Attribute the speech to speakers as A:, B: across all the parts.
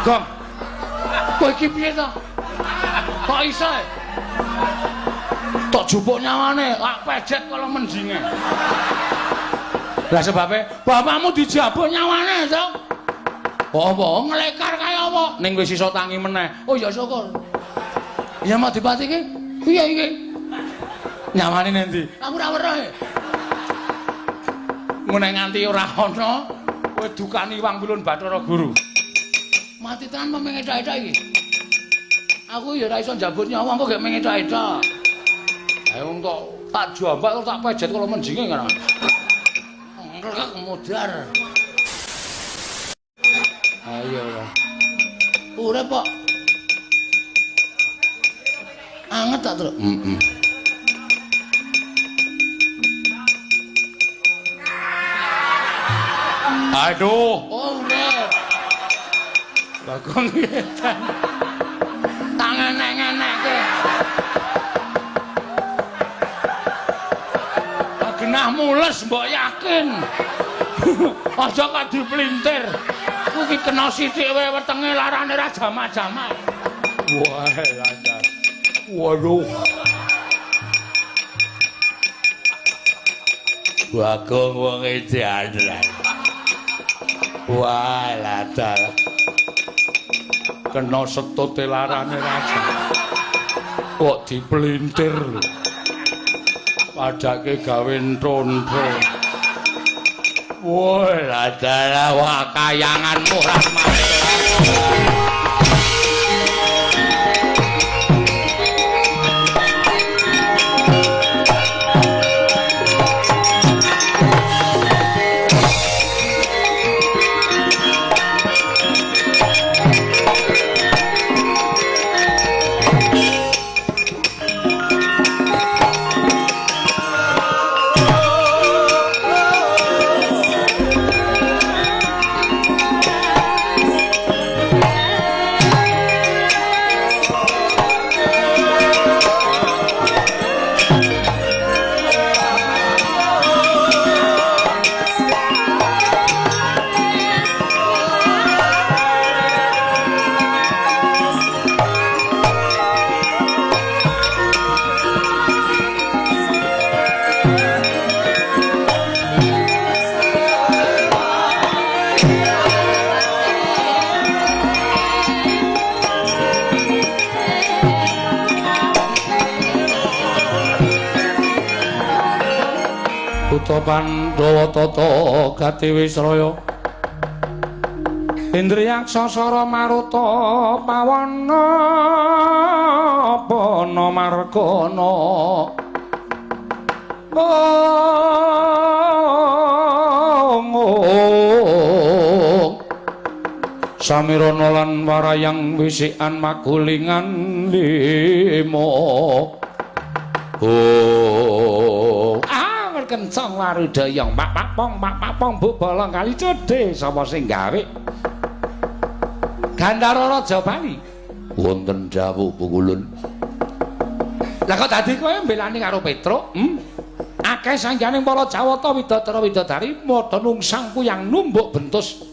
A: Bagong. Kowe iki piye to? Kok iso? Tok jupuk nyawane, lak pejet kala menjinge. Lah sebabe bapakmu dijabuk nyawane to. Apa nglekar kaya apa? Ning wis iso tangi meneh. Oh ya syukur. Ya mau dipati iki? Piye iki? Nyawane nendi? Aku ora weruh. Ngene nganti ora ana kowe dukani Wang Pilun Bathara Guru. Mati tenan apa mengethok-ethok iki? Aku ya ora iso njabut nyawa engko gek mengethok-ethok. Ayo wong tok tak jambak tak pejet kala menjinge ngono. Nglek modar. Ayo lah. Urip kok. Anget tak, Truk? Heeh. Aduh. Oh, urip. Bagong edan. Tangan enek-enekke. Genah mules mbok yakin. Aja kok dipelintir. Kuwi iki kena sithik wae wetenge larane ra jamak-jamak. Wah, lancar. Waduh. Bagong wong edan. Wah, ladal. Kena setute larane raja. Kok dipelintir lho. Padake gawe ntontho. Wah, ladal wah kayanganmu Rahmat. Putra Pandhawa tata gati wisraya Indriyaksa sara maruta pawana pana margana. Samirana lan warayang wisikan magulingan lima. Oh, kencang warudayang pak pak pong pak pak pong bu bolong kali cedhe sapa sing gawe Gandhara Raja Bali wonten dawuh Pukulun. Lah kok dadi kowe mbelani karo Petruk? Akeh sangganing para Jawata widadara widadari padha nungsang kuyang numbuk bentus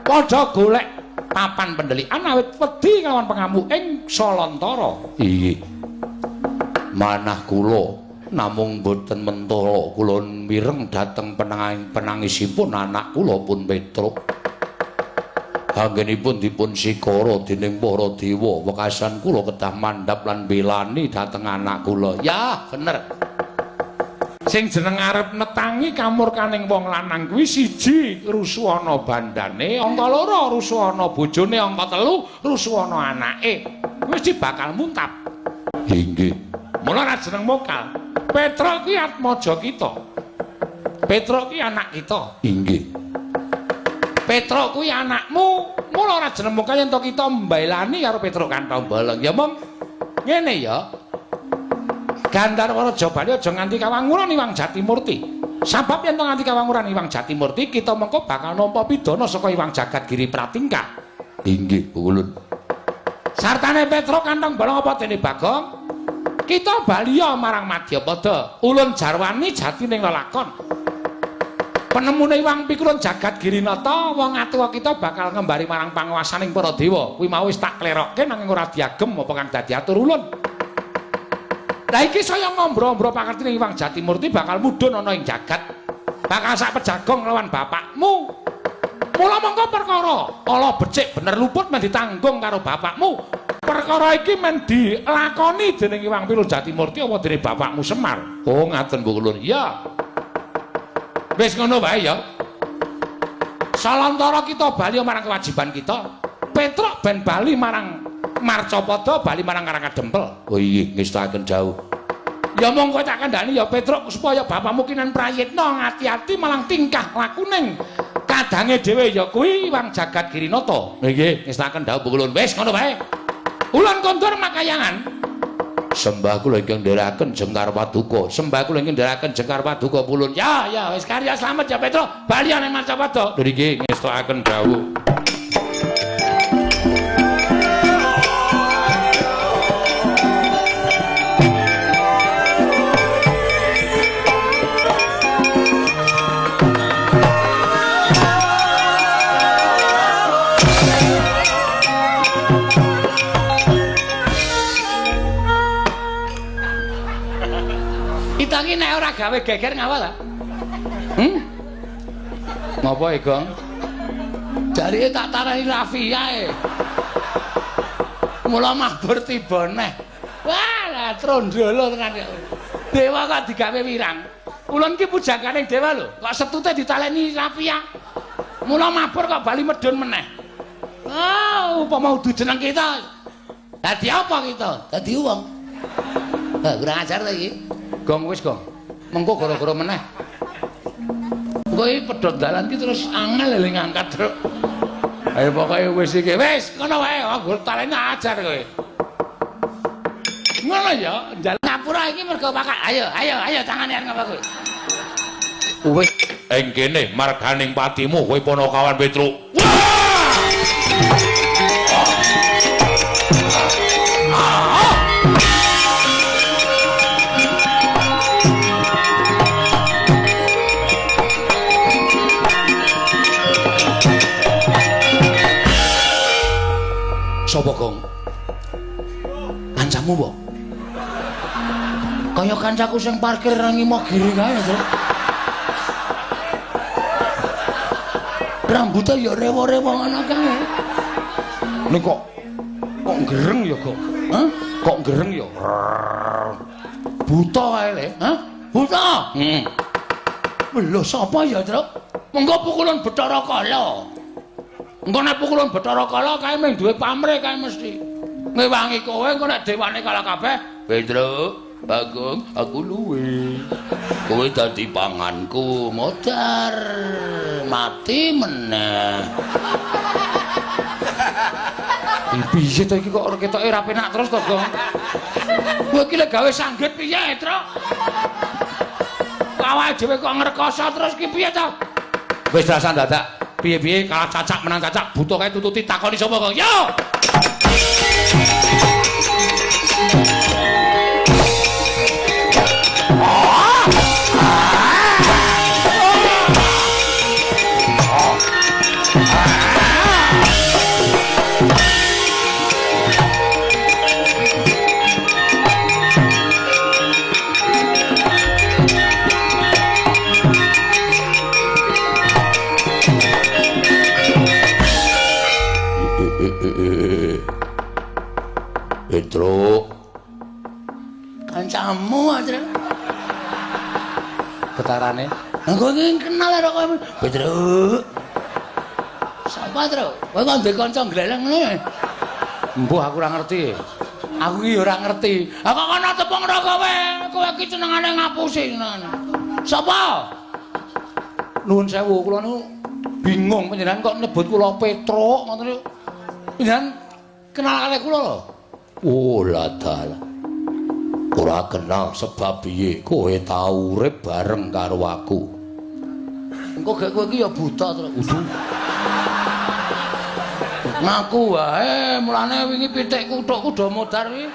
A: padha golek papan pendelikan awit wedi kelawan pengamuk ing Salantara. Iya. Manah kula namung boten mentala kula mireng dhateng penangisipun anak kula pun Petruk. Anggenipun dipun sikara dening para dewa, wekasan kula kedah mandhap lan belani dhateng anak kula. Ya, bener. Sing jeneng arep netangi kamurkaning wong lanang kuwi siji rusuhana bandane, angka loro rusuhana bojone, angka telu rusuhana anake. Mesti bakal muntap. Inggih. Mula ora jeneng mokal. Petruk ki atmaja kita. Petruk ki anak kita. Inggih. Petruk kuwi anakmu. Mula ora jeneng mokal yen to kita mbelani karo Petruk kantong bolong. Ya mong ngene ya. Gandharwa Raja Bali aja nganti kawanguran Iwang Jatimurti. Sabab yen to nganti kawanguran Iwang Jatimurti, kita mengko bakal nampa pidana saka Iwang Jagat Giri Pratingka. Inggih, Ulun. Sartane Petruk kantong bolong apa dene Bagong? Kita baliya marang Madyapada. Ulun jarwani jatining lelakon. Penemune Iwang Pikulun jagat Girinata, wong atuwa kita bakal ngembari marang panguwasaning para dewa. Kuwi mau wis tak klerokke nanging ora diagem apa kang dadi atur ulun. Lah iki saya ngombro-ombro pakertine Iwang Jatimurti bakal mudhun ana ing jagat. Bakal sak pejagong lawan bapakmu. Mula mongko perkara ala becik bener luput men ditanggung karo bapakmu. Perkara iki men dilakoni dening Iwang Pikulun Jatimurti apa dene bapakmu Semar. Oh ngaten Bu Ulun. Iya. Wis ngono wae ya. Salantara kita bali marang kewajiban kita. Petruk ben bali marang Marcapada, bali marang Karang Kadempel. Oh iya, ngestakaken dawuh. Ya monggo tak kandhani ya Petruk supaya bapakmu kinen prayitna ngati-ati malang tingkah lakuning kadange dhewe ya kuwi Iwang Jagat Girinata. Nggih, ngestakaken dawuh Bu Ulun. Wis ngono wae. Ulun kondur makayangan. Sembah kula ingkang ndherekaken jengkar paduka. Sembah kula ingkang ndherekaken jengkar paduka pulun. Ya, ya wis karya slamet ya Petruk. Bali ning Marcapada. Lho nggih ngestakaken dawuh. Iki nek ora gawe geger ngawal ta? Ngopo e, Gong? Jarike tak tarani Rafia e. Mula mabur tiba neh. Wah, lah trondolo tenan. Dewa kok digawe wirang. Ulun ki pujangganing dewa lho, kok setute ditaleni Rafia. Mula mabur kok bali medhun meneh. Ah, upama udu jeneng kita. Dadi apa kita?
B: Dadi wong. Ha, kurang ajar ta iki.
A: Gong wis, Gong. Mengko gara-gara meneh. Engko iki pedhot dalan ki terus angel le ngangkat, Truk. Ayo pokoke wis iki. Wis, ngono wae, aku taleni ajar kowe. Ngono ya, njaluk
B: ngapura iki mergo pakat. Ayo, ayo, ayo tangane arep ngapa kowe.
A: Wis ing kene marganing patimu kowe Panakawan Petruk. Sapa, Gong? Kancamu, mbok? Kaya kancaku sing parkir nang Imogiri kae, Truk. Rambute ya rewo-rewo ngono kae. Ning kok gereng ya, Gong? Hah? Kok gereng ya? Buta kae le, hah?
B: Buta?
A: Heeh.
B: Lho sapa ya, Truk?
A: Mengko pukulan Bathara Kala. Engko nek pukulan Bathara Kala kae mung duwe pamrih kae mesti. Ngewangi kowe engko nek dewane kalah kabeh, Petruk, Bagong, aku luwe. Kowe dadi panganku, modar mati meneh. Piye to iki kok ora ketoke ra penak terus to, Gong? Kowe iki lek gawe sanggit piye, Truk? Awake dhewe kok ngrekoso terus ki piye to? Wis rasa dadak. Piye-piye kalah cacak menang cacak buta kae tututi takoni sapa kok. Yo. Petruk,
B: Kancamu aja.
A: Getarane.
B: Lah kowe iki kenal karo kowe. Petruk. Sapa, Truk? Kowe kok ndek kanca gleleng ngono?
A: Mbuh aku ora ngerti. Aku iki ora ngerti. Ah kok kono tepung ro kowe. Kowe iki senengane ngapusi senengane. Sapa? Nuwun sewu, kula niku bingung panjenengan kok nyebut kula Petruk ngoten niku. Panjenengan kenal kalih kula lho. Oh la dalah. Ora kenal sebab piye kowe tau urip bareng karo aku.
B: Engko gek kowe iki ya buta, Truk.
A: Udu. Ngaku wae, mulane wingi pitik kuthukku do modar kuwi.